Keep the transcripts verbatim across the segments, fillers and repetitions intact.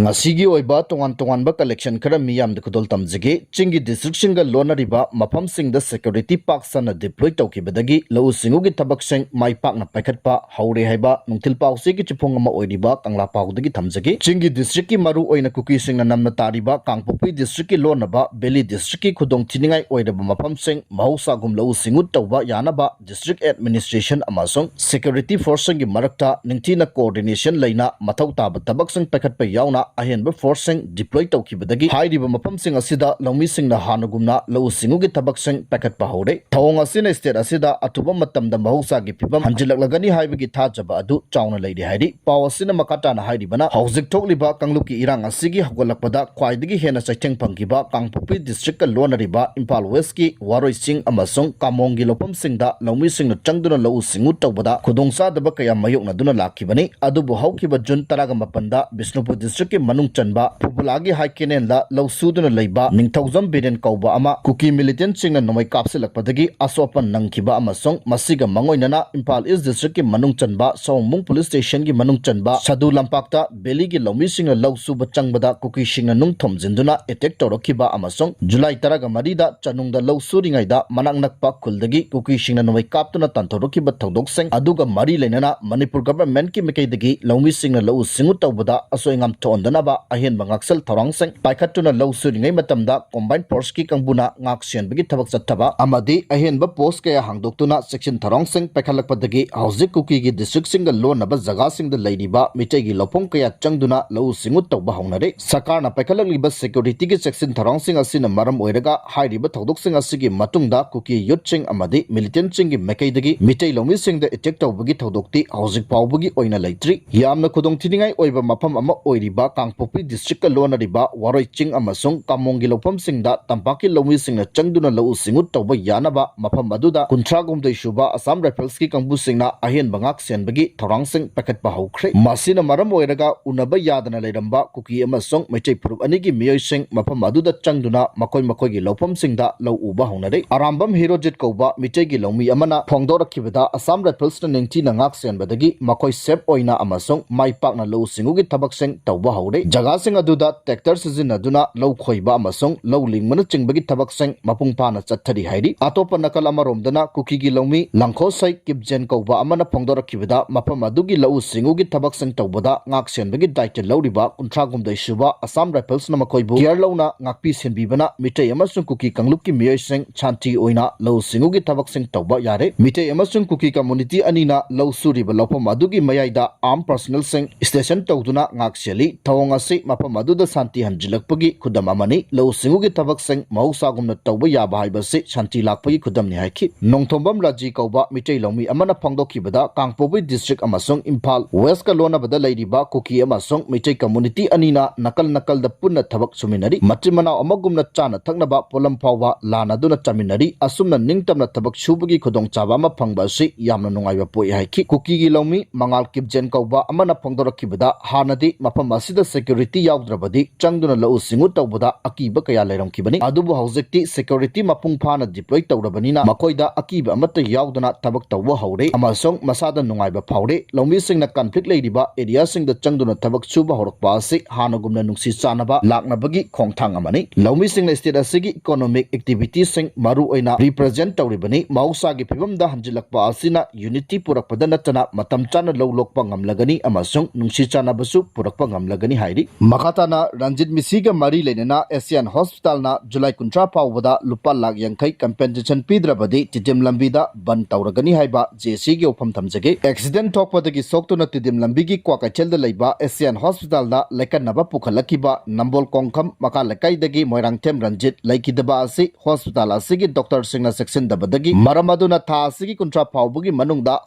ꯉꯁꯤꯒꯤ ꯑꯣꯏꯕ ꯇꯣꯉꯥꯟ ꯇꯣꯉꯥꯟꯕ collection ꯈꯔ ꯃꯤꯌꯥꯝꯗ ꯈꯨꯗꯣꯜ ꯇꯝꯖꯒꯦ꯫ ꯆꯤꯡꯒꯤ districtꯁꯤꯡꯒ ꯂꯣꯟꯅꯔꯤꯕ ꯃꯐꯝꯁꯤꯡꯗ security ꯄꯥꯛ ꯁꯟꯅ deploy ꯇꯧꯈꯤꯕꯗꯒꯤ ꯂꯧꯎ ꯁꯤꯡꯎꯒꯤ ꯊꯕꯛꯁꯤꯡ ꯃꯥꯏ ꯄꯥꯛꯅ ꯄꯥꯏꯈꯠꯄ ꯍꯧꯔꯦ ꯍꯥꯏꯕ ꯅꯨꯡꯊꯤꯜ ꯄꯥꯎꯆꯦꯒꯤ ꯆꯤꯐꯣꯡ ꯑꯃ ꯑꯣꯏꯔꯤꯕ ꯀꯪꯂꯥ ꯄꯥꯎꯗꯒꯤ ꯊꯝꯖꯒꯦ꯫ ꯆꯤꯡꯒꯤ districtꯀꯤ ꯃꯔꯨ ꯑꯣꯏꯅ ꯀꯨꯀꯤꯁꯤꯡꯅ ꯅꯝꯅ ꯇꯥꯔꯤꯕ ꯀꯥꯡꯄꯣꯛꯄꯤ districtꯀꯤ ꯂꯣꯟꯅꯕ Valley districtꯀꯤ ꯈꯨꯗꯣꯡ ꯊꯤꯅꯤꯡꯉꯥꯏ ꯑꯣꯏꯔꯕ ꯃꯐꯝꯁꯤꯡ ꯃꯍꯧꯁꯥꯒꯨꯝ ꯂꯧꯎ ꯁꯤꯡꯎ ꯇꯧꯕ ꯌꯥꯅꯕ district administration ꯑꯃꯁꯨꯡ security forceꯁꯤꯡꯒꯤ ꯃꯔꯛꯇ ꯅꯤꯡꯊꯤꯅ coordination ꯂꯩꯅ ꯃꯊꯧ ꯇꯥꯕ ꯊꯕꯛꯁꯤꯡ ꯄꯥꯏꯈꯠꯄ ꯌꯥꯎꯅ ꯑꯍꯦꯟꯕ forceꯁꯤꯡ deploy ꯇꯧꯈꯤꯕꯗꯒꯤ ꯍꯥꯏꯔꯤꯕ ꯃꯐꯝꯁꯤꯡ ꯑꯁꯤꯗ ꯂꯧꯃꯤꯁꯤꯡꯅ ꯍꯥꯟꯅꯒꯨꯝꯅ ꯂꯧꯎ ꯁꯤꯡꯎꯒꯤ ꯊꯕꯛꯁꯤꯡ ꯄꯥꯏꯈꯠꯄ ꯍꯧꯔꯦ꯫ ꯊꯧꯑꯣꯡ ꯑꯁꯤꯅ state ꯑꯁꯤꯗ ꯑꯊꯨꯕ ꯃꯇꯝꯗ ꯃꯍꯧꯁꯥꯒꯤ ꯐꯤꯕꯝ ꯍꯟꯖꯤꯜꯂꯛꯂꯒꯅꯤ ꯍꯥꯏꯕꯒꯤ ꯊꯥꯖꯕ ꯑꯗꯨ ꯆꯥꯎꯅ ꯂꯩꯔꯤ ꯍꯥꯏꯔꯤ꯫ ꯄꯥꯎ ꯑꯁꯤꯅ ꯃꯈꯥ ꯇꯥꯅ ꯍꯥꯏꯔꯤꯕꯅ, ꯍꯧꯖꯤꯛ ꯊꯣꯛꯂꯤꯕ ꯀꯥꯡꯂꯨꯞꯀꯤ ꯏꯔꯥꯡ ꯑꯁꯤꯒꯤ ꯍꯧꯒꯠꯂꯛꯄꯗ ꯈ꯭ꯋꯥꯏꯗꯒꯤ ꯍꯦꯟꯅ ꯆꯩꯊꯦꯡ ꯐꯪꯈꯤꯕ ꯀꯥꯡꯄꯣꯛꯄꯤ districtꯀ ꯂꯣꯟꯅꯔꯤꯕ ꯏꯝꯐꯥꯜ Westꯀꯤ ꯋꯥꯔꯣꯏ ꯆꯤꯡ ꯑꯃꯁꯨꯡ ꯀꯥꯃꯣꯡꯒꯤ ꯂꯧꯐꯝꯁꯤꯡꯗ ꯂꯧꯃꯤꯁꯤꯡꯅ ꯆꯪꯗꯨꯅ ꯂꯧꯎ ꯁꯤꯡꯎ ꯇꯧꯕꯗ ꯈꯨꯗꯣꯡꯆꯥꯗꯕ ꯀꯌꯥ ꯃꯥꯌꯣꯛꯅꯗꯨꯅ ꯂꯥꯛꯈꯤꯕꯅꯤ꯫ ꯑꯗꯨꯕꯨ ꯍꯧꯈꯤꯕ ꯖꯨꯟ ꯇꯔꯥꯒ ꯃꯥꯄꯟꯗ ꯕꯤꯁꯅꯨꯄꯨꯔ districtꯀꯤ ꯃꯅꯨꯡ ꯆꯟꯕ ꯐꯨꯕꯨꯂꯥꯒꯤ high canalꯗ ꯂꯧ ꯁꯨꯗꯨꯅ ꯂꯩꯕ ꯅꯤꯡꯊꯧꯖꯝ ꯕꯤꯔꯦꯟ ꯀꯧꯕ ꯑꯃ ꯀꯨꯀꯤ militantꯁꯤꯡꯅ ꯅꯣꯡꯃꯩ ꯀꯥꯞꯁꯤꯜꯂꯛꯄꯗꯒꯤ ꯑꯁꯣꯛ ꯑꯄꯟ ꯅꯪꯈꯤꯕ ꯑꯃꯁꯨꯡ ꯃꯁꯤꯒ ꯃꯥꯡꯑꯣꯏꯅꯅ ꯏꯝꯐꯥꯜ East districtꯀꯤ ꯃꯅꯨꯡ ꯆꯟꯕ ꯁꯑꯣꯝꯕꯨꯡ police stationꯒꯤ ꯃꯅꯨꯡ ꯆꯟꯕ ꯁꯥꯗꯨ ꯂꯝꯄꯥꯛꯇ valleyꯒꯤ ꯂꯧꯃꯤꯁꯤꯡꯅ ꯂꯧ ꯁꯨꯕ ꯆꯪꯕꯗ ꯀꯨꯀꯤꯁꯤꯡꯅ ꯅꯨꯡ ꯊꯣꯝꯖꯤꯟꯗꯨꯅ attack ꯇꯧꯔꯛꯈꯤꯕ ꯑꯃꯁꯨꯡ ꯖꯨꯂꯥꯏ ꯇꯔꯥꯒ ꯃꯔꯤꯗ ꯆꯅꯨꯡꯗ ꯂꯧ ꯁꯨꯔꯤꯉꯩꯗ ꯃꯅꯥꯛ ꯅꯛꯄ ꯈꯨꯜꯗꯒꯤ ꯀꯨꯀꯤꯁꯤꯡꯅ ꯅꯣꯡꯃꯩ ꯀꯥꯞꯇꯨꯅ ꯇꯥꯟꯊꯣꯔꯛꯈꯤꯕ ꯊꯧꯗꯣꯛꯁꯤꯡ ꯑꯗꯨꯒ ꯃꯔꯤ ꯂꯩꯅꯅ ꯃꯅꯤꯄꯨꯔ governmentꯀꯤ ꯃꯥꯏꯀꯩꯗꯒꯤ ꯂꯧꯃꯤꯁꯤꯡꯅ ꯂꯧꯎ ꯁꯤꯡꯎ ꯇꯧꯕꯗ ꯑꯁꯣꯏ ꯑꯉꯥꯝ ꯊꯣꯛꯍꯟꯗꯅꯕ ꯑꯍꯦꯟꯕ ꯉꯥꯛꯁꯦꯜ ꯊꯧꯔꯥꯡꯁꯤꯡ ꯄꯥꯏꯈꯠꯇꯨꯅ ꯂꯧ ꯁꯨꯔꯤꯉꯩ ꯃꯇꯝꯗ combined forceꯀꯤ ꯀꯥꯡꯕꯨꯅ ꯉꯥꯛ ꯁꯦꯟꯕꯒꯤ ꯊꯕꯛ ꯆꯠꯊꯕ ꯑꯃꯗꯤ ꯑꯍꯦꯟꯕ post ꯀꯌꯥ ꯍꯥꯡꯗꯣꯛꯇꯨꯅ ꯆꯦꯛꯁꯤꯟ ꯊꯧꯔꯥꯡꯁꯤꯡ ꯄꯥꯏꯈꯠꯂꯛꯄꯗꯒꯤ ꯍꯧꯖꯤꯛ ꯀꯨꯀꯤꯒꯤ districtꯁꯤꯡꯒ ꯂꯣꯟꯅꯕ ꯖꯒꯥꯁꯤꯡꯗ ꯂꯩꯔꯤꯕ ꯃꯤꯇꯩꯒꯤ ꯂꯧꯐꯝ ꯀꯌꯥ ꯆꯪꯗꯨꯅ ꯂꯧꯎ ꯁꯤꯡꯎ ꯇꯧꯕ ꯍꯧꯅꯔꯦ꯫ ꯁꯔꯀꯥꯔꯅ ꯄꯥꯏꯈꯠꯂꯛꯂꯤꯕ securityꯒꯤ ꯆꯦꯛꯁꯤꯟ ꯊꯧꯔꯥꯡꯁꯤꯡ ꯑꯁꯤꯅ ꯃꯔꯝ ꯑꯣꯏꯔꯒ ꯍꯥꯏꯔꯤꯕ ꯊꯧꯗꯣꯛꯁꯤꯡ ꯑꯁꯤꯒꯤ ꯃꯇꯨꯡꯗ ꯀꯨꯀꯤ youthꯁꯤꯡ ꯑꯃꯗꯤ militantꯁꯤꯡꯒꯤ ꯃꯥꯏꯀꯩꯗꯒꯤ ꯃꯤꯇꯩ ꯂꯧꯃꯤꯁꯤꯡꯗ attack ꯇꯧꯕꯒꯤ ꯊꯧꯗꯣꯛꯇꯤ ꯍꯧꯖꯤꯛ ꯐꯥꯎꯕꯒꯤ ꯑꯣꯏꯅ ꯂꯩꯇ꯭ꯔꯤ꯫ ꯌꯥꯝꯅ ꯈꯨꯗꯣꯡꯊꯤꯅꯤꯡꯉꯥꯏ ꯑꯣꯏꯕ ꯃꯐꯝ ꯑꯃ ꯑꯣꯏꯔꯤꯕ ꯀꯥꯡꯄꯣꯛꯄꯤ districtꯀ ꯂꯣꯟꯅꯔꯤꯕ ꯋꯥꯔꯣꯏ ꯆꯤꯡ ꯑꯃꯁꯨꯡ ꯀꯥꯃꯣꯡꯒꯤ ꯂꯧꯐꯝꯁꯤꯡꯗ ꯇꯝꯄꯥꯛꯀꯤ ꯂꯧꯃꯤꯁꯤꯡꯅ ꯆꯪꯗꯨꯅ ꯂꯧꯎ ꯁꯤꯡꯎ ꯇꯧꯕ ꯌꯥꯅꯕ ꯃꯐꯝ ꯑꯗꯨꯗ ꯀꯨꯟꯊ꯭ꯔꯥꯍꯨꯝꯗꯣꯏ ꯁꯨꯕ Assam Riflesꯀꯤ ꯀꯥꯡꯕꯨꯁꯤꯡꯅ ꯑꯍꯦꯟꯕ ꯉꯥꯛ ꯁꯦꯟꯕꯒꯤ ꯊꯧꯔꯥꯡꯁꯤꯡ ꯄꯥꯏꯈꯠꯄ ꯍꯧꯈ꯭ꯔꯦ꯫ ꯃꯁꯤꯅ ꯃꯔꯝ ꯑꯣꯏꯔꯒ ꯎꯅꯕ ꯌꯥꯗꯅ ꯂꯩꯔꯝꯕ ꯀꯨꯀꯤ ꯑꯃꯁꯨꯡ ꯃꯩꯇꯩ ꯐꯨꯔꯨꯞ ꯑꯅꯤꯒꯤ ꯃꯤꯑꯣꯏꯁꯤꯡ ꯃꯐꯝ ꯑꯗꯨꯗ ꯆꯪꯗꯨꯅ ꯃꯈꯣꯏ ꯃꯈꯣꯏꯒꯤ ꯂꯧꯐꯝꯁꯤꯡꯗ ꯂꯧ ꯎꯕ ꯍꯧꯅꯔꯦ꯫ ꯑꯔꯥꯝꯕꯝ ꯍꯤꯔꯣꯖꯤꯠ ꯀꯧꯕ ꯃꯤꯇꯩꯒꯤ ꯂꯧꯃꯤ ꯑꯃꯅ ꯐꯣꯡꯗꯣꯔꯛꯈꯤꯕꯗ Assam Riflesꯅ ꯅꯤꯡꯊꯤꯅ ꯉꯥꯛ ꯁꯦꯟꯕꯗꯒꯤ ꯃꯈꯣꯏ safe ꯑꯣꯏꯅ ꯑꯃꯁꯨꯡ ꯃꯥꯏ ꯄꯥꯛꯅ ꯂꯧꯎ ꯁꯤꯡꯎꯒꯤ ꯊꯕꯛꯁꯤꯡ ꯇꯧꯕ ꯍꯧꯔꯦ꯫ ꯍꯧꯔꯦ꯫ ꯖꯒꯥꯁꯤꯡ ꯑꯗꯨꯗ tractor ꯁꯤꯖꯤꯟꯅꯗꯨꯅ ꯂꯧ ꯈꯣꯏꯕ ꯑꯃꯁꯨꯡ ꯂꯧ ꯂꯤꯡꯕꯅꯆꯤꯡꯕꯒꯤ ꯊꯕꯛꯁꯤꯡ ꯃꯄꯨꯡ ꯐꯥꯅ ꯆꯠꯊꯔꯤ ꯍꯥꯏꯔꯤ꯫ ꯑꯇꯣꯞꯄ ꯅꯥꯀꯜ ꯑꯃꯔꯣꯝꯗꯅ ꯀꯨꯀꯤꯒꯤ ꯂꯧꯃꯤ ꯂꯪꯈꯣꯁꯩ ꯀꯤꯞꯖꯦꯟ ꯀꯧꯕ ꯑꯃꯅ ꯐꯣꯡꯗꯣꯔꯛꯈꯤꯕꯗ, ꯃꯐꯝ ꯑꯗꯨꯒꯤ ꯂꯧꯎ ꯁꯤꯡꯎꯒꯤ ꯊꯕꯛꯁꯤꯡ ꯇꯧꯕꯗ ꯉꯥꯛ ꯁꯦꯟꯕꯒꯤ ꯗꯥꯏꯇ ꯂꯧꯔꯤꯕ ꯀꯨꯟꯊ꯭ꯔꯥ ꯍꯨꯝꯗꯣꯏ ꯁꯨꯕ Assam Riflesꯅ ꯃꯈꯣꯏꯕꯨ care ꯂꯧꯅ ꯉꯥꯛꯄꯤ ꯁꯦꯟꯕꯤꯕꯅ ꯃꯤꯇꯩ ꯑꯃꯁꯨꯡ ꯀꯨꯀꯤ ꯀꯥꯡꯂꯨꯞꯀꯤ ꯃꯤꯑꯣꯏꯁꯤꯡ ꯁꯥꯟꯇꯤ ꯑꯣꯏꯅ ꯂꯧꯎ ꯁꯤꯡꯎꯒꯤ ꯊꯕꯛꯁꯤꯡ ꯇꯧꯕ ꯌꯥꯔꯦ꯫ ꯃꯤꯇꯩ ꯑꯃꯁꯨꯡ ꯀꯨꯀꯤ community ꯑꯅꯤꯅ ꯂꯧ ꯁꯨꯔꯤꯕ ꯂꯧꯐꯝ ꯑꯗꯨꯒꯤ ꯃꯌꯥꯏꯗ armed personnelꯁꯤꯡ station ꯇꯧꯗꯨꯅ ꯉꯥꯛ ꯁꯦꯜꯂꯤ꯫ ꯊꯧꯑꯣꯡ ꯑꯁꯤ ꯃꯐꯝ ꯑꯗꯨꯗ ꯁꯥꯟꯇꯤ ꯍꯟꯖꯤꯜꯂꯛꯄꯒꯤ ꯈꯨꯗꯝ ꯑꯃꯅꯤ꯫ ꯂꯧꯎ ꯁꯤꯡꯎꯒꯤ ꯊꯕꯛꯁꯤꯡ ꯃꯍꯧꯁꯥꯒꯨꯝꯅ ꯇꯧꯕ ꯌꯥꯕ ꯍꯥꯏꯕꯁꯤ ꯁꯥꯟꯇꯤ ꯂꯥꯛꯄꯒꯤ ꯈꯨꯗꯝꯅꯤ ꯍꯥꯏꯈꯤ꯫ ꯅꯣꯡꯊꯣꯝꯕꯝ ꯔꯥꯖꯤ ꯀꯧꯕ ꯃꯤꯇꯩ ꯂꯧꯃꯤ ꯑꯃꯅ ꯐꯣꯡꯗꯣꯛꯈꯤꯕꯗ, ꯀꯥꯡꯄꯣꯛꯄꯤ district ꯑꯃꯁꯨꯡ ꯏꯝꯐꯥꯜ Westꯀ ꯂꯣꯟꯅꯕꯗ ꯂꯩꯔꯤꯕ ꯀꯨꯀꯤ ꯑꯃꯁꯨꯡ ꯃꯤꯇꯩ community ꯑꯅꯤꯅ ꯅꯥꯀꯜ ꯅꯥꯀꯜꯗ ꯄꯨꯟꯅ ꯊꯕꯛ ꯁꯨꯃꯤꯟꯅꯔꯤ꯫ ꯃꯆꯤꯟ ꯃꯅꯥꯎ ꯑꯃꯒꯨꯝꯅ ꯆꯥꯅ ꯊꯛꯅꯕ ꯄꯣꯠꯂꯝ ꯐꯥꯎꯕ ꯂꯥꯟꯅꯗꯨꯅ ꯆꯥꯃꯤꯟꯅꯔꯤ꯫ ꯑꯁꯨꯝꯅ ꯅꯤꯡꯇꯝꯅ ꯊꯕꯛ ꯁꯨꯕꯒꯤ ꯈꯨꯗꯣꯡꯆꯥꯕ ꯑꯃ ꯐꯪꯕ ꯑꯁꯤ ꯌꯥꯝꯅ ꯅꯨꯡꯉꯥꯏꯕ ꯄꯣꯛꯏ ꯍꯥꯏꯈꯤ꯫ ꯀꯨꯀꯤꯒꯤ ꯂꯧꯃꯤ ꯃꯉꯥꯜ ꯀꯤꯞꯖꯦꯟ ꯀꯧꯕ ꯑꯃꯅ ꯐꯣꯡꯗꯣꯔꯛꯈꯤꯕꯗ, ꯍꯥꯟꯅꯗꯤ ꯃꯐꯝ ꯑꯁꯤꯗ security ꯌꯥꯎꯗ꯭ꯔꯕꯗꯤ ꯆꯪꯗꯨꯅ ꯂꯧꯎ ꯁꯤꯡꯎ ꯇꯧꯕꯗ ꯑꯀꯤꯕ ꯀꯌꯥ ꯂꯩꯔꯝꯈꯤꯕꯅꯤ꯫ ꯑꯗꯨꯕꯨ ꯍꯧꯖꯤꯛꯇꯤ security ꯃꯄꯨꯡ ꯐꯥꯅ deploy ꯇꯧꯔꯕꯅꯤꯅ ꯃꯈꯣꯏꯗ ꯑꯀꯤꯕ ꯑꯃꯠꯇ ꯌꯥꯎꯗꯅ ꯊꯕꯛ ꯇꯧꯕ ꯍꯧꯔꯦ ꯑꯃꯁꯨꯡ ꯃꯁꯥꯗ ꯅꯨꯡꯉꯥꯏꯕ ꯐꯥꯎꯔꯦ꯫ ꯂꯧꯃꯤꯁꯤꯡꯅ conflict ꯂꯩꯔꯤꯕ areaꯁꯤꯡꯗ ꯆꯪꯗꯨꯅ ꯊꯕꯛ ꯁꯨꯕ ꯍꯧꯔꯛꯄ ꯑꯁꯤ ꯍꯥꯟꯅꯒꯨꯝꯅ ꯅꯨꯡꯁꯤ ꯆꯥꯟꯅꯕ ꯂꯥꯛꯅꯕꯒꯤ ꯈꯣꯡꯊꯥꯡ ꯑꯃꯅꯤ꯫ ꯂꯧꯃꯤꯁꯤꯡꯅ state ꯑꯁꯤꯒꯤ economic activityꯁꯤꯡ ꯃꯔꯨꯑꯣꯏꯅ represent ꯇꯧꯔꯤꯕꯅꯤ꯫ ꯃꯍꯧꯁꯥꯒꯤ ꯐꯤꯕꯝꯗ ꯍꯟꯖꯤꯜꯂꯛꯄ ꯑꯁꯤꯅ unity ꯄꯨꯔꯛꯄꯗ ꯅꯠꯇꯅ ꯃꯇꯝ ꯆꯥꯅ ꯂꯧ ꯂꯣꯛꯄ ꯉꯝꯂꯒꯅꯤ ꯑꯃꯁꯨꯡ ꯅꯨꯡꯁꯤ ꯆꯥꯟꯅꯕꯁꯨ ꯄꯨꯔꯛꯄ ꯉꯝꯂꯒꯅꯤ ꯍꯥꯏꯔꯤ꯫ ꯃꯈꯥ ꯇꯥꯅ ꯔꯟꯖꯤꯠ ꯃꯤꯁꯤꯒ ꯃꯔꯤ ꯂꯩꯅꯅ Asian Hospitalꯅ July ꯀꯨꯟꯊ꯭ꯔꯥ ꯐꯥꯎꯕꯗ ꯂꯨꯄꯥ ꯂꯥꯈ ꯌꯥꯡꯈꯩ compensation ꯄꯤꯗ꯭ꯔꯕꯗꯤ ꯇꯤꯗꯤꯝ ꯂꯝꯕꯤꯗ ꯕꯟ ꯇꯧꯔꯒꯅꯤ ꯍꯥꯏꯕ JACꯒꯤ ꯋꯥꯐꯝ ꯊꯝꯖꯒꯦ꯫ Accident ꯊꯣꯛꯄꯗꯒꯤ ꯁꯣꯛꯇꯨꯅ ꯇꯤꯗꯤꯝ ꯂꯝꯕꯤꯒꯤ ꯀ꯭ꯋꯥꯀꯩꯊꯦꯜꯗ ꯂꯩꯕ Asian Hospitalꯗ ꯂꯥꯏꯀꯠꯅꯕ ꯄꯨꯈꯠꯂꯛꯈꯤꯕ ꯅꯝꯕꯣꯜ ꯀꯣꯡꯈꯝ ꯃꯈꯥ ꯂꯩꯀꯥꯏꯗꯒꯤ ꯃꯣꯏꯔꯥꯡꯊꯦꯝ ꯔꯟꯖꯤꯠ ꯂꯩꯈꯤꯗꯕ ꯑꯁꯤ hospital ꯑꯁꯤꯒꯤ doctorꯁꯤꯡꯅ ꯆꯦꯛꯁꯤꯟꯗꯕꯗꯒꯤ ꯃꯔꯝ ꯑꯗꯨꯅ ꯊꯥ ꯑꯁꯤꯒꯤ ꯀꯨꯟꯊ꯭ꯔꯥ ꯐꯥꯎꯕꯒꯤ ꯃꯅꯨꯡꯗ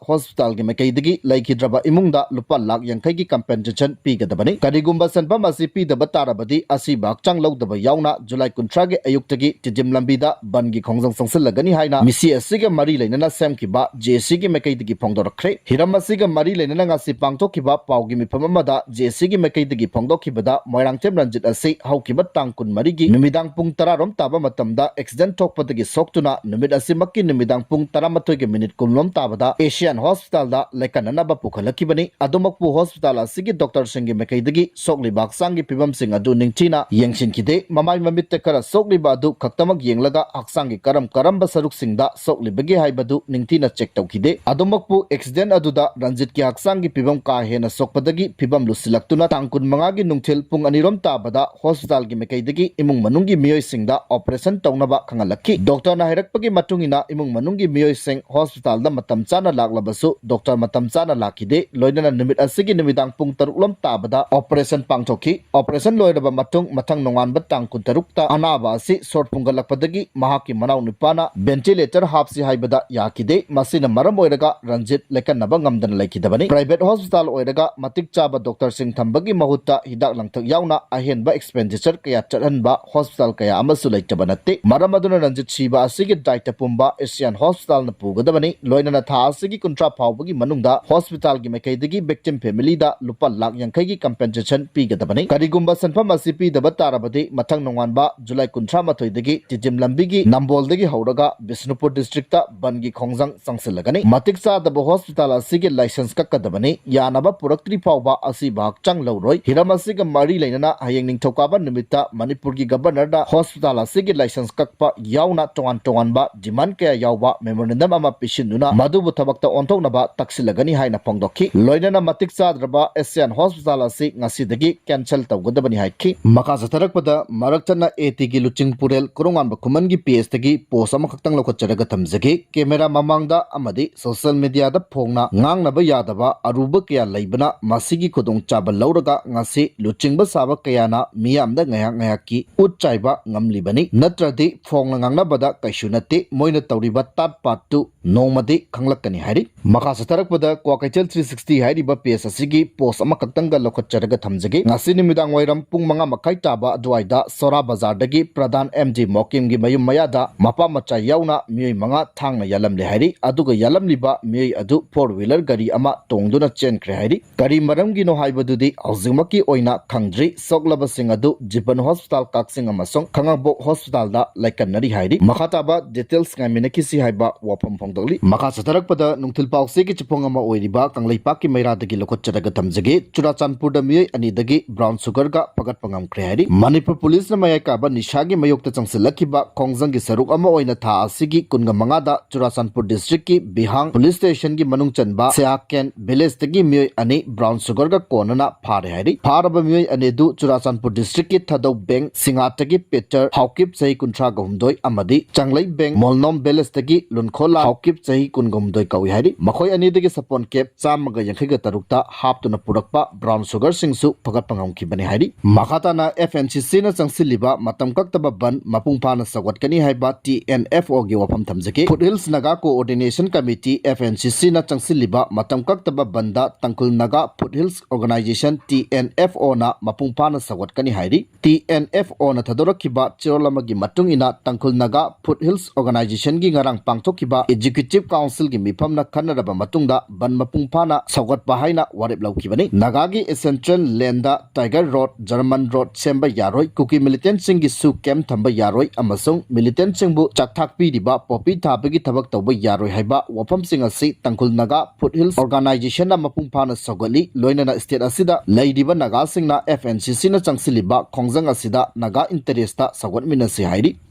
hospitalꯒꯤ ꯃꯥꯏꯀꯩꯗꯒꯤ ꯂꯩꯈꯤꯗ꯭ꯔꯕ ꯏꯃꯨꯡꯗ ꯂꯨꯄꯥ ꯂꯥꯈ ꯌꯥꯡꯈꯩꯒꯤ compensation ꯄꯤꯒꯗꯕꯅꯤ꯫ ꯀꯔꯤꯒꯨꯝꯕ ꯁꯦꯟꯐꯝ ꯑꯁꯤ ꯄꯤꯗꯕ ꯇꯥꯔꯕꯗꯤ ꯑꯁꯤꯕ ꯍꯛꯆꯥꯡ ꯂꯧꯗꯕ ꯌꯥꯎꯅ July ꯀꯨꯟꯊ꯭ꯔꯥꯒꯤ ꯑꯌꯨꯛꯇꯒꯤ ꯇꯤꯗꯤꯝ ꯂꯝꯕꯤꯗ ꯕꯟꯒꯤ ꯈꯣꯡꯖꯪ ꯆꯪꯁꯤꯜꯂꯒꯅꯤ ꯍꯥꯏꯅ ꯃꯤꯁꯤ ꯑꯁꯤꯒ ꯃꯔꯤ ꯂꯩꯅꯅ ꯁꯦꯝꯈꯤꯕ JACꯒꯤ ꯃꯥꯏꯀꯩꯗꯒꯤ ꯐꯣꯡꯗꯣꯔꯛꯈ꯭ꯔꯦ꯫ ꯍꯤꯔꯝ ꯑꯁꯤꯒ ꯃꯔꯤ ꯂꯩꯅꯅ ꯉꯁꯤ ꯄꯥꯡꯊꯣꯛꯈꯤꯕ ꯄꯥꯎꯒꯤ ꯃꯤꯐꯝ ꯑꯃꯗ JACꯒꯤ ꯃꯥꯏꯀꯩꯗꯒꯤ ꯐꯣꯡꯗꯣꯛꯈꯤꯕꯗ ꯃꯣꯏꯔꯥꯡꯊꯦꯝ ꯔꯟꯖꯤꯠ ꯑꯁꯤ ꯍꯧꯈꯤꯕ ꯇꯥꯡ ꯀꯨꯟꯃꯔꯤꯒꯤ ꯅꯨꯃꯤꯗꯥꯡ ꯄꯨꯡ ꯇꯔꯥꯔꯣꯝ ꯇꯥꯕ ꯃꯇꯝꯗ accident ꯊꯣꯛꯄꯗꯒꯤ ꯁꯣꯛꯇꯨꯅ ꯅꯨꯃꯤꯠ ꯑꯁꯤꯃꯛꯀꯤ ꯅꯨꯃꯤꯗꯥꯡ ꯄꯨꯡ ꯇꯔꯥꯃꯥꯊꯣꯏꯒꯤ minute ꯀꯨꯟꯂꯣꯝ ꯇꯥꯕꯗ Asian Hospitalꯗ ꯂꯥꯏꯀꯠꯅꯅꯕ ꯄꯨꯈꯠꯂꯛꯈꯤꯕꯅꯤ꯫ ꯑꯗꯨꯃꯛꯄꯨ hospital ꯑꯁꯤꯒꯤ doctorꯁꯤꯡꯒꯤ ꯃꯥꯏꯀꯩꯗꯒꯤ ꯁꯣꯛꯂꯤꯕ ꯍꯛꯆꯥꯡꯒꯤ ꯐꯤꯕꯝꯁꯤꯡ ꯑꯗꯨ ꯅꯤꯡꯊꯤꯅ ꯌꯦꯡꯁꯤꯟꯈꯤꯗꯦ꯫ ꯃꯃꯥꯏ ꯃꯃꯤꯠꯇ ꯈꯔ ꯁꯣꯛꯂꯤꯕ ꯑꯗꯨ ꯈꯛꯇꯃꯛ ꯌꯦꯡꯂꯒ ꯍꯛꯆꯥꯡꯒꯤ ꯀꯔꯝ ꯀꯔꯝꯕ ꯁꯔꯨꯛꯁꯤꯡꯗ ꯁꯣꯛꯂꯤꯕꯒꯦ ꯍꯥꯏꯕꯗꯨ ꯅꯤꯡꯊꯤꯅ ꯆꯦꯛ ꯇꯧꯈꯤꯗꯦ꯫ ꯑꯗꯨꯃꯛꯄꯨ ꯑꯦꯛꯁꯤꯗꯦꯟ ꯑꯗꯨꯗ ꯔꯟꯖꯤꯠꯀꯤ ꯍꯛꯆꯥꯡꯒꯤ ꯐꯤꯕꯝ ꯀꯥ ꯍꯦꯟꯅ ꯁꯣꯛꯄꯗꯒꯤ ꯐꯤꯕꯝ ꯂꯨꯁꯤꯜꯂꯛꯇꯨꯅ ꯇꯥꯡ ꯀꯨꯟꯃꯉꯥꯒꯤ ꯅꯨꯡꯊꯤꯜ ꯄꯨꯡ ꯑꯅꯤꯔꯣꯝ ꯇꯥꯕꯗ ꯍꯣꯁꯄꯤꯇꯥꯜꯒꯤ ꯃꯥꯏꯀꯩꯗꯒꯤ ꯏꯃꯨꯡ ꯃꯅꯨꯡꯒꯤ ꯃꯤꯑꯣꯏꯁꯤꯡꯗ ꯑꯣꯄꯔꯦꯁꯟ ꯇꯧꯅꯕ ꯈꯪꯍꯜꯂꯛꯈꯤ꯫ ꯗꯣꯛꯇꯔꯅ ꯍꯥꯏꯔꯛꯄꯒꯤ ꯃꯇꯨꯡ ꯏꯟꯅ ꯏꯃꯨꯡ ꯃꯅꯨꯡꯒꯤ ꯃꯤꯑꯣꯏꯁꯤꯡ ꯍꯣꯁꯄꯤꯇꯥꯜꯗ ꯃꯇꯝ ꯆꯥꯅ ꯂꯥꯛꯂꯕꯁꯨ ꯗꯣꯛꯇꯔ ꯃꯇꯝ ꯆꯥꯅ ꯂꯥꯛꯈꯤꯗꯦ꯫ ꯂꯣꯏꯅꯅ ꯅꯨꯃꯤꯠ ꯑꯁꯤꯒꯤ ꯅꯨꯃꯤꯗꯥꯡ ꯄꯨꯡ ꯇꯔꯨꯛ ꯂꯣꯝ ꯇꯥꯕꯗ ꯑꯣꯄꯔꯦꯁꯟ ꯄꯥꯡꯊꯣꯛꯈꯤ꯫ ꯑꯣꯄꯔꯦꯁꯟ ꯂꯣꯏꯔꯕ ꯃꯇꯨꯡ ꯃꯊꯪ ꯅꯣꯡꯉꯥꯟꯕ ꯇꯥꯡ ꯀꯨꯟꯇꯔꯨꯛꯇ ꯑꯅꯥꯕ ꯑꯁꯤ ꯁꯣꯔ ꯐꯨꯟꯒꯠꯂꯛꯄꯗꯒꯤ ꯃꯍꯥꯛꯀꯤ ꯃꯅꯥꯎ ꯅꯨꯄꯥꯅ ꯚꯦꯟꯇꯤꯂꯦꯇꯔ ꯍꯥꯞꯁꯤ ꯍꯥꯏꯕꯗ ꯌꯥꯈꯤꯗꯦ꯫ ꯃꯁꯤꯅ ꯃꯔꯝ ꯑꯣꯏꯔꯒ ꯔꯟꯖꯤꯠ ꯂꯦꯀꯟꯅꯕ ꯉꯝꯗꯅ ꯂꯩꯈꯤꯗꯕꯅꯤ꯫ ꯄ꯭ꯔꯥꯏꯚꯦꯠ ꯍꯣꯁꯄꯤꯇꯥꯜ ꯑꯣꯏꯔꯒ ꯃꯇꯤꯛ ꯆꯥꯕ ꯗꯣꯛꯇꯔꯁꯤꯡ ꯊꯝꯕꯒꯤ ꯃꯍꯨꯠꯇ ꯍꯤꯗꯥꯛ ꯂꯥꯡꯊꯛ ꯌꯥꯎꯅ ꯑꯍꯦꯟꯕ ꯑꯦꯛꯁꯄꯦꯟꯗꯤꯆꯔ ꯀꯌꯥ ꯆꯠꯍꯟꯕ ꯍꯣꯁꯄꯤꯇꯥꯜ ꯀꯌꯥ ꯑꯃꯁꯨ ꯂꯩꯇꯕ ꯅꯠꯇꯦ꯫ ꯃꯔꯝ ꯑꯗꯨꯅ ꯔꯟꯖꯤꯠ ꯁꯤꯕ ꯑꯁꯤꯒꯤ ꯗꯥꯏꯇ ꯄꯨꯝꯕ ꯑꯦꯁꯤꯌꯥꯟ ꯍꯣꯁꯄꯤꯇꯥꯜꯅ ꯄꯨꯒꯗꯕꯅꯤ꯫ ꯂꯣꯏꯅꯅ ꯊꯥ ꯑꯁꯤꯒꯤ ꯀꯨꯟꯊ꯭ꯔꯥ ꯐꯥꯎꯕꯒꯤ ꯃꯅꯨꯡꯗ ꯍꯣꯁꯄꯤꯇꯥꯜꯒꯤ ꯃꯥꯏꯀꯩꯗꯒꯤ ꯚꯤꯛꯇꯤꯝ ꯐꯦꯃꯤꯂꯤꯗ ꯂꯨꯄꯥ ꯂꯥꯈ ꯌꯥꯡꯈꯩꯒꯤ ꯀꯝꯄꯦꯟꯁꯦꯁꯟ ꯄꯤꯒꯗꯕꯅꯤ꯫ ꯀꯔꯤꯒꯨꯝꯕ ꯁꯦꯟꯐꯝ ꯑꯁꯤ ꯄꯤꯗꯕ ꯇꯥꯔꯕꯗꯤ ꯃꯊꯪ ꯅꯣꯡꯉꯥꯟꯕ ꯖꯨꯂꯥꯏ ꯀꯨꯟꯊ꯭ꯔꯥ ꯃꯥꯊꯣꯏꯗꯒꯤ ꯇꯤꯗꯤꯝ ꯂꯝꯕꯤꯒꯤ ꯅꯝꯕꯣꯜꯗꯒꯤ ꯍꯧꯔꯒ ꯕꯤꯁꯅꯨꯄꯨꯔ ꯗꯤꯁꯇ꯭ꯔꯤꯛꯇ ꯕꯟꯒꯤ ꯈꯣꯡꯖꯪ ꯆꯪꯁꯤꯜꯂꯒꯅꯤ꯫ ꯃꯇꯤꯛ ꯆꯥꯗꯕ ꯍꯣꯁꯄꯤꯇꯥꯜ ꯑꯁꯤꯒꯤ ꯂꯥꯏꯁꯦꯟꯁ ꯀꯛꯀꯗꯕꯅꯤ꯫ ꯌꯥꯅꯕ ꯄꯨꯔꯛꯇ꯭ꯔꯤ ꯐꯥꯎꯕ ꯑꯁꯤꯕ ꯍꯛꯆꯥꯡ ꯂꯧꯔꯣꯏ꯫ ꯍꯤꯔꯝ ꯑꯁꯤꯒ ꯃꯔꯤ ꯂꯩꯅꯅ ꯍꯌꯦꯡ ꯅꯤꯡꯊꯧꯀꯥꯕ ꯅꯨꯃꯤꯠꯇ ꯃꯅꯤꯄꯨꯔꯒꯤ ꯒꯕꯔꯅꯔꯗ ꯍꯣꯁꯄꯤꯇꯥꯜ ꯑꯁꯤꯒꯤ ꯂꯥꯏꯁꯦꯟꯁ ꯀꯛꯄ ꯌꯥꯎꯅ ꯇꯣꯉꯥꯟ ꯇꯣꯉꯥꯟꯕ ꯗꯤꯃꯥꯟ ꯀꯌꯥ ꯌꯥꯎꯕ ꯃꯦꯃꯣꯔꯦꯟꯗꯝ ꯑꯃ ꯄꯤꯁꯤꯟꯗꯨꯅ ꯃꯗꯨꯕꯨ ꯊꯕꯛꯇ ꯑꯣꯟꯊꯣꯛꯅꯕ ꯇꯛꯁꯤꯜꯂꯒꯅꯤ ꯍꯥꯏꯅ ꯐꯣꯡꯗꯣꯛꯈꯤ꯫ ꯂꯣꯏꯅꯅ ꯃꯇꯤꯛ ꯆꯥꯗ꯭ꯔꯕ ꯑꯦꯁꯤꯌꯥꯟ ꯍꯣꯁꯄꯤꯇꯥꯜ ꯑꯁꯤ ꯉꯁꯤꯗꯒꯤ ꯀꯦꯟꯁꯦꯜ ꯇꯧꯒꯗꯕꯅꯤ ꯍꯥꯏꯈꯤ꯫ ꯃꯈꯥ ꯆꯠꯊꯔꯛꯄꯗ ꯃꯔꯛ ꯆꯠꯅ ꯑꯦ ꯇꯤꯒꯤ ꯂꯨꯆꯤꯡ ꯄꯨꯔꯦꯜ ꯀꯣꯔꯣꯉꯥꯟꯕ ꯈꯨꯃꯟꯒꯤ ꯄꯦꯖꯇꯒꯤ ꯄꯣꯁ ꯑꯃꯈꯛꯇꯪ ꯂꯧꯈꯠꯆꯔꯒ ꯊꯝꯖꯒꯦ꯫ ꯀꯦꯃꯦꯔꯥ ꯃꯃꯥꯡꯗ ꯑꯃꯗꯤ ꯁꯣꯁꯤꯌꯦꯜ ꯃꯤꯗꯤꯌꯥꯗ ꯐꯣꯡꯅ ꯉꯥꯡꯅꯕ ꯌꯥꯗꯕ ꯑꯔꯨꯕ ꯀꯌꯥ ꯂꯩꯕꯅ ꯃꯁꯤꯒꯤ ꯈꯨꯗꯣꯡꯆꯥꯕ ꯂꯧꯔꯒ ꯉꯁꯤ ꯂꯨꯆꯤꯡꯕ ꯁꯥꯕ ꯀꯌꯥꯅ ꯃꯤꯌꯥꯝꯗ ꯉꯥꯏꯍꯥꯛ ꯉꯥꯏꯍꯥꯛꯀꯤ ꯎꯠ ꯆꯥꯏꯕ ꯉꯝꯂꯤꯕꯅꯤ꯫ ꯅꯠꯇ꯭ꯔꯗꯤ ꯐꯣꯡꯅ ꯉꯥꯡꯅꯕꯗ ꯀꯩꯁꯨ ꯅꯠꯇꯦ꯫ ꯃꯣꯏꯅ ꯇꯧꯔꯤꯕ ꯇꯥꯠ ꯄꯥꯠꯇꯨ ꯅꯣꯡꯃꯗꯤ ꯈꯪꯂꯛꯀꯅꯤ ꯍꯥꯏꯔꯤ꯫ ꯃꯈꯥ ꯆꯠꯊꯔꯛꯄꯗ ꯀ꯭ꯋꯥꯀꯩꯊꯦꯜ ꯊ꯭ꯔꯤ ꯁꯤꯛꯁꯇꯤ ꯍꯥꯏꯔꯤꯕ ꯄꯦꯖ ꯑꯁꯤꯒꯤ ꯄꯣꯁ ꯑꯃꯈꯛꯇꯪꯒ ꯂꯧꯈꯠꯆꯔꯒ ꯊꯝꯖꯒꯦ꯫ ꯉꯁꯤ ꯅꯨꯃꯤꯗꯥꯡ ꯋꯥꯏꯔꯝ ꯄꯨꯡ ꯃꯉꯥ ꯃꯈꯥꯏ ꯇꯥꯕ ꯑꯗꯨꯋꯥꯏꯗ ꯁꯣꯔꯥ ꯕꯖꯥꯔꯗꯒꯤ ꯄ꯭ꯔꯙꯥꯟ ꯑꯦꯝ ꯖꯤ ꯃꯣꯀꯤꯝꯒꯤ ꯃꯌꯨꯝ ꯃꯌꯥꯗ ꯃꯄꯥ ꯃꯆꯥ ꯌꯥꯎꯅ ꯃꯤꯑꯣꯏ ꯃꯉꯥ ꯊꯥꯡꯅ ꯌꯥꯜꯂꯝꯂꯦ ꯍꯥꯏꯔꯤ꯫ ꯑꯗꯨꯒ ꯌꯥꯜꯂꯝꯂꯤꯕ ꯃꯤꯑꯣꯏ ꯑꯗꯨ ꯐꯣꯔ ꯋꯤꯂꯔ ꯒꯥꯔꯤ ꯑꯃ ꯇꯣꯡꯗꯨꯅ ꯆꯦꯟꯈ꯭ꯔꯦ ꯍꯥꯏꯔꯤ꯫ ꯀꯔꯤ ꯃꯔꯝꯒꯤꯅꯣ ꯍꯥꯏꯕꯗꯨꯗꯤ ꯍꯧꯖꯤꯛꯃꯛꯀꯤ ꯑꯣꯏꯅ ꯈꯪꯗ꯭ꯔꯤ꯫ ꯁꯣꯛꯂꯕꯁꯤꯡ ꯑꯗꯨ ꯖꯤꯄꯟ ꯍꯣꯁꯄꯤꯇꯥꯜ ꯀꯛꯆꯤꯡ ꯑꯃꯁꯨꯡ ꯈꯥꯉꯕꯣꯛ ꯍꯣꯁꯄꯤꯇꯥꯜꯗ ꯂꯥꯏꯀꯠꯅꯔꯤ ꯍꯥꯏꯔꯤ꯫ ꯃꯈꯥ ꯇꯥꯕ ꯗꯤꯇꯦꯜꯁ ꯉꯥꯏꯃꯤꯟꯅꯈꯤꯁꯤ ꯍꯥꯏꯕ ꯋꯥꯐꯝ ꯐꯣꯡꯗꯣꯛꯂꯤ꯫ ꯃꯈꯥ ꯆꯠꯊꯔꯛꯄꯗ ꯅꯨꯡꯊꯤꯜ ꯄꯥꯎꯆꯦꯒꯤ ꯆꯤꯐꯣꯡ ꯑꯃ ꯑꯣꯏꯔꯤꯕ ꯀꯪꯂꯩꯄꯥꯛꯀꯤ ꯃꯩꯔꯥꯗꯒꯤ ꯂꯧꯈꯠꯆꯔꯒ ꯊꯝꯖꯒꯦ꯫ ꯆꯨꯔꯥꯆꯥꯟꯄꯨꯔꯗ ꯃꯤꯑꯣꯏ ꯑꯅꯤꯗꯒꯤ brown sugarꯒ ꯐꯒꯠꯄ ꯉꯝꯈ꯭ꯔꯦ ꯍꯥꯏꯔꯤ꯫ ꯃꯅꯤꯄꯨꯔ ꯄꯨꯂꯤꯁꯅ ꯃꯌꯥꯏ ꯀꯥꯕ ꯅꯤꯁꯥꯒꯤ ꯃꯥꯌꯣꯛꯇ ꯆꯪꯁꯤꯜꯂꯛꯈꯤꯕ ꯈꯣꯡꯖꯪꯒꯤ ꯁꯔꯨꯛ ꯑꯃ ꯑꯣꯏꯅ ꯊꯥ ꯑꯁꯤꯒꯤ ꯀꯨꯟꯒ ꯃꯉꯥꯗ ꯆꯨꯔꯥꯆꯥꯟꯄꯨꯔ districtꯀꯤ ꯕꯤꯍꯥꯡ police stationꯒꯤ ꯃꯅꯨꯡ ꯆꯟꯕ ꯁꯦꯍꯥꯀꯦꯟ villageꯇꯒꯤ ꯃꯤꯑꯣꯏ ꯑꯅꯤ brown sugarꯒ ꯀꯣꯟꯅꯅ ꯐꯥꯔꯦ ꯍꯥꯏꯔꯤ꯫ ꯐꯥꯔꯕ ꯃꯤꯑꯣꯏ ꯑꯅꯤꯗꯨ ꯆꯨꯔꯥꯆꯥꯟꯄꯨꯔ districtꯀꯤ ꯊꯥꯗꯧ ꯕꯦꯡ ꯁꯤꯡꯉꯥꯠꯇꯒꯤ ꯄꯦꯇꯔ ꯍꯥꯎꯀꯤꯞ ꯆꯍꯤ ꯀꯨꯟꯊ꯭ꯔꯥꯒ ꯍꯨꯝꯗꯣꯏ ꯑꯃꯗꯤ ꯆꯥꯡꯂꯩ ꯕꯦꯡ ꯃꯣꯜꯅꯣꯝ villageꯇꯒꯤ ꯂꯨꯟꯈꯣꯂꯥ ꯍꯥꯎꯀꯤꯞ ꯆꯍꯤ ꯀꯨꯟꯒ ꯍꯨꯝꯗꯣꯏ ꯀꯧꯏ ꯍꯥꯏꯔꯤ꯫ ꯃꯈꯣꯏ ꯑꯅꯤꯗꯒꯤ ꯁꯥꯄꯣꯟ ꯀꯦꯞ ꯆꯥꯝꯃꯒ ꯌꯥꯡꯈꯩꯒ ꯇꯔꯨꯛꯇ ꯍꯥꯞꯇꯨꯅ ꯄꯨꯔꯛꯄ brown sugarꯁꯤꯡꯁꯨ ꯐꯒꯠꯄ ꯉꯝꯈꯤꯕꯅꯤ ꯍꯥꯏꯔꯤ꯫ ꯃꯈꯥ ꯇꯥꯅ FNCCꯅ ꯆꯪꯁꯤꯜꯂꯤꯕ ꯃꯇꯝ ꯀꯛꯇꯕ ꯕꯟ ꯃꯄꯨꯡ ꯐꯥꯅ ꯁꯧꯒꯠꯀꯅꯤ ꯍꯥꯏꯕ TNFOꯒꯤ ꯋꯥꯐꯝ ꯊꯝꯖꯒꯦ꯫ Foothills Naga Coordination Committee, FNCCꯅ ꯆꯪꯁꯤꯜꯂꯤꯕ ꯃꯇꯝ ꯀꯛꯇꯕ ꯕꯟꯗ ꯇꯥꯡꯈꯨꯜ ꯅꯥꯒꯥ Foothills Organisation, TNFOꯅ ꯃꯄꯨꯡ ꯐꯥꯅ ꯁꯧꯒꯠꯀꯅꯤ ꯍꯥꯏꯔꯤ꯫ TNFOꯅ ꯊꯥꯗꯣꯔꯛꯈꯤꯕ ꯆꯦꯔꯣꯜ ꯑꯃꯒꯤ ꯃꯇꯨꯡ ꯏꯟꯅ ꯇꯥꯡꯈꯨꯜ ꯅꯥꯒꯥ Foothills Organisationꯒꯤ ꯉꯔꯥꯡ ꯄꯥꯡꯊꯣꯛꯈꯤꯕ Executive Councilꯒꯤ ꯃꯤꯐꯝꯅ ꯈꯟꯅꯔꯕ ꯃꯇꯨꯡꯗ ꯕꯟ ꯃꯄꯨꯡ ꯐꯥꯅ ꯁꯧꯒꯠꯄ ꯍꯥꯏꯅ ꯋꯥꯔꯦꯞ ꯂꯧꯈꯤꯕꯅꯤ꯫ ꯅꯥꯒꯥꯒꯤ Central Landꯗ Tiger Road, German Road ꯁꯦꯝꯕ ꯌꯥꯔꯣꯏ, ꯀꯨꯀꯤ militantꯁꯤꯡꯒꯤꯁꯨ camp ꯊꯝꯕ ꯌꯥꯔꯣꯏ ꯑꯃꯁꯨꯡ militantꯁꯤꯡꯕꯨ ꯆꯥꯛꯊꯥꯛ ꯄꯤꯔꯤꯕ poppy ꯊꯥꯕꯒꯤ ꯊꯕꯛ ꯇꯧꯕ ꯌꯥꯔꯣꯏ ꯍꯥꯏꯕ ꯋꯥꯐꯝꯁꯤꯡ ꯑꯁꯤ ꯇꯥꯡꯈꯨꯜ ꯅꯥꯒꯥ Foothills Organisationꯅ ꯃꯄꯨꯡ ꯐꯥꯅ ꯁꯧꯒꯠꯂꯤ꯫ ꯂꯣꯏꯅꯅ state ꯑꯁꯤꯗ ꯂꯩꯔꯤꯕ ꯅꯥꯒꯥꯁꯤꯡꯅ FNCCꯅ ꯆꯪꯁꯤꯜꯂꯤꯕ ꯈꯣꯡꯖꯪ ꯑꯁꯤꯗ ꯅꯥꯒꯥ interestꯇ ꯁꯧꯒꯠꯃꯤꯟꯅꯁꯤ ꯍꯥꯏꯔꯤ꯫